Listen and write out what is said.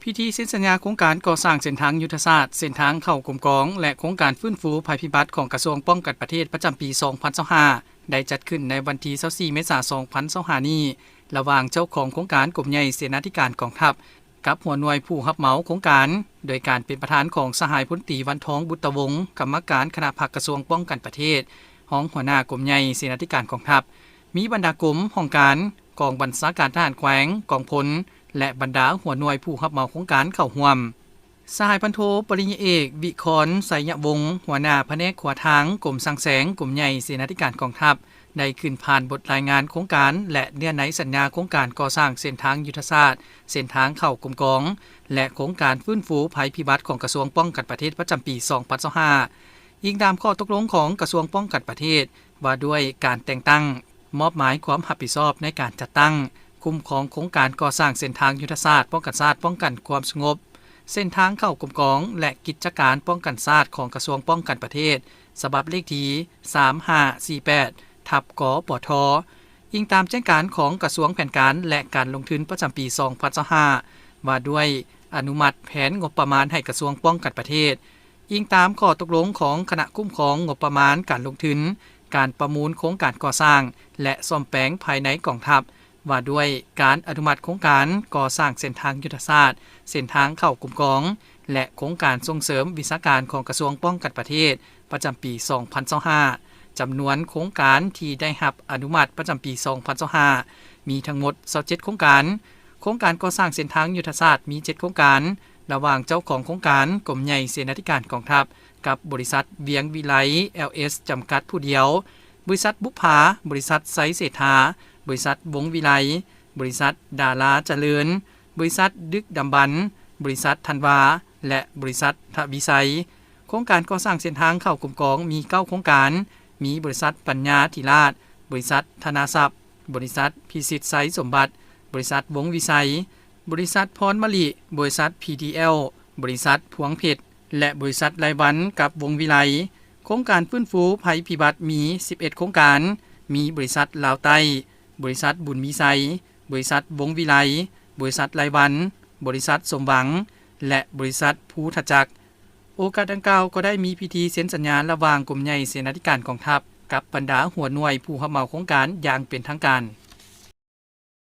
ພິທີເຊັນສັນຍາໂຄງການກໍ່ສ້າງເສັ້ນທາງຍຸດທະສາດ, ເສັ້ນທາງເຂົ້າກົມກອງ ແລະ ໂຄງການຟື້ນຟູໄພພິບັດຂອງກະຊວງປ້ອງກັນປະເທດປະຈຳປີສອງພັນຊາວຫ້າ ໄດ້ຈັດຂຶ້ນໃນວັນທີຊາວສີ່ເມສາສອງພັນຊາວຫ້ານີ້ ລະຫວ່າງເຈົ້າຂອງໂຄງການກົມໃຫຍ່ເສນາທິການກອງທັບ ກັບຫົວໜ່ວຍຜູ້ຮັບເໝົາໂຄງການ ໂດຍການເປັນປະທານຂອງສະຫາຍພົນຕີ ວັນທອງ ບຸດຕະວົງ ກຳມະການຄະນະພັກກະຊວງປ້ອງກັນປະເທດ, ຮອງຫົວໜ້າກົມໃຫຍ່ເສນາທິການກອງທັບ, ມີບັນດາກົມ, ຫ້ອງການ, ກອງບັນຊາການທະຫານແຂວງ, ກອງພົນ ແລະ ບັນດາຫົວໜ່ວຍຜູ້ຮັບເໝົາໂຄງການເຂົ້າຮ່ວມ. ສະຫາຍພັນໂທ ປະລິນຍາເອກ ວິຄອນ ໄຊຍະວົງ ຫົວໜ້າພະແນກຂົວທາງ ກົມສ້າງແສງ ກົມໃຫຍ່ເສນາທິການກອງທັບ ໄດ້ຂຶ້ນຜ່ານບົດລາຍງານໂຄງການ ແລະ ເນື້ອໃນສັນຍາໂຄງການກໍ່ສ້າງເສັ້ນທາງຍຸດທະສາດ, ເສັ້ນທາງເຂົ້າກົມກອງ ແລະ ໂຄງການຟື້ນຟູໄພພິບັດຂອງກະຊວງປ້ອງກັນປະເທດປະຈຳປີສອງພັນຊາວຫ້າ ອີງຕາມຂໍ້ຕົກລົງຂອງກະຊວງປ້ອງກັນປະເທດ ວ່າດ້ວຍການແຕ່ງຕັ້ງ, ມອບໝາຍຄວາມຮັບຜິດຊອບໃນການຈັດຕັ້ງ, ຄຸ້ມຄອງໂຄງການກໍ່ສ້າງເສັ້ນທາງຍຸດທະສາດປ້ອງກັນຊາດ, ປ້ອງກັນຄວາມສະຫງົບ, ເສັ້ນທາງເຂົ້າກົມກອງ ແລະ ກິດຈະການປ້ອງກັນຊາດຂອງກະຊວງປ້ອງກັນປະເທດ ສະບັບເລກທີສາມຫ້າສີ່ແປດ ທັບ ກປທ ອີງຕາມແຈ້ງການຂອງກະຊວງແຜນການ ແລະ ການລົງທຶນປະຈຳປີສອງພັນຊາວຫ້າ ວ່າດ້ວຍອະນຸມັດແຜນງົບປະມານໃຫ້ກະຊວງປ້ອງກັນປະເທດ, ອີງຕາມຂໍ້ຕົກລົງຂອງຄະນະຄຸ້ມຄອງງົບປະມານການລົງທຶນ, ການປະມູນໂຄງການກໍ່ສ້າງ ແລະ ສ້ອມແປງພາຍໃນກອງທັບ ວ່າດ້ວຍການອະນຸມັດໂຄງການກໍ່ສ້າງເສັ້ນທາງຍຸດທະສາດ, ເສັ້ນທາງເຂົ້າກົມກອງ ແລະ ໂຄງການສົ່ງເສີມວິຊາການຂອງກະຊວງປ້ອງກັນປະເທດ ປະຈຳປີສອງພັນຊາວຫ້າ ຈຳນວນໂຄງການທີ່ໄດ້ຮັບອະນຸມັດປະຈຳປີສອງພັນຊາວຫ້າ ມີທັງໝົດຊາວເຈັດໂຄງການ. ໂຄງການກໍ່ສ້າງເສັ້ນທາງຍຸດທະສາດມີເຈັດໂຄງການ ລະຫວ່າງເຈົ້າຂອງໂຄງການ ກົມໃຫຍ່ເສນາທິການກອງທັບ ກັບບໍລິສັດວຽງວິໄລ ແອລເອສ ຈຳກັດຜູ້ດຽວ, ບໍລິສັດບຸບພາ, ບໍລິສັດໄຊເສດຖາ, ບໍລິສັດວົງວິໄລ, ບໍລິສັດດາລາຈະເລີນ, ບໍລິສັດດຶກດຳບັນ, ບໍລິສັດທັນວາ ແລະ ບໍລິສັດທະວີໄຊ. ໂຄງການກໍ່ສ້າງເສັ້ນທາງເຂົ້າກົມກອງມີເກົ້າໂຄງການ, ມີບໍລິສັດປັນຍາທິລາດ, ບໍລິສັດທະນາຊັບ, ບໍລິສັດພິສິດໄຊສົມບັດ, ບໍລິສັດວົງວິໄຊ, ບໍລິສັດພອນມະລິ, ບໍລິສັດ ພີ ດີ ແອລ, ບໍລິສັດພວງເພັດ ແລະ ບໍລິສັດໄລວັນກັບວົງວິໄລ. ໂຄງການຟື້ນຟູໄພພິບັດມີສິບເອັດໂຄງການ, ມີບໍລິສັດລາວໃຕ້, ບໍລິສັດບຸນມີໄຊ, ບໍລິສັດວົງວິໄລ, ບໍລິສັດໄລວັນ, ບໍລິສັດສົມຫວັງ ແລະ ບໍລິສັດພູທະຈັກ. ໂອກາດດັ່ງກ່າວກໍໄດ້ມີພິທີເຊັນສັນຍາລະຫວ່າງກົມໃຫຍ່ເສນາທິການກອງທັບ ກັບບັນດາຫົວໜ່ວຍຜູ້ຮັບເໝົາໂຄງການຢ່າງເປັນທາງການ.